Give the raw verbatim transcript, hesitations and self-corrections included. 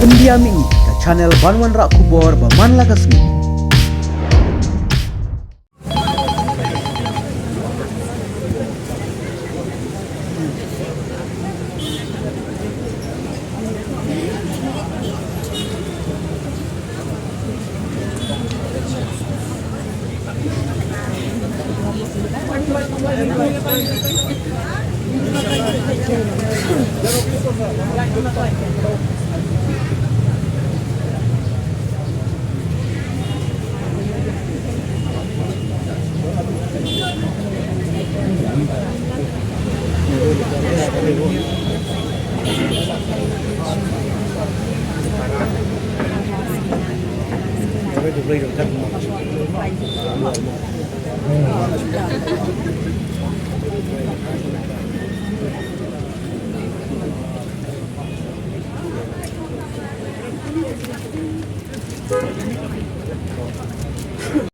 Pyndiam ïa ngi ka channel ban wanrah khubor ba man la ka sngi.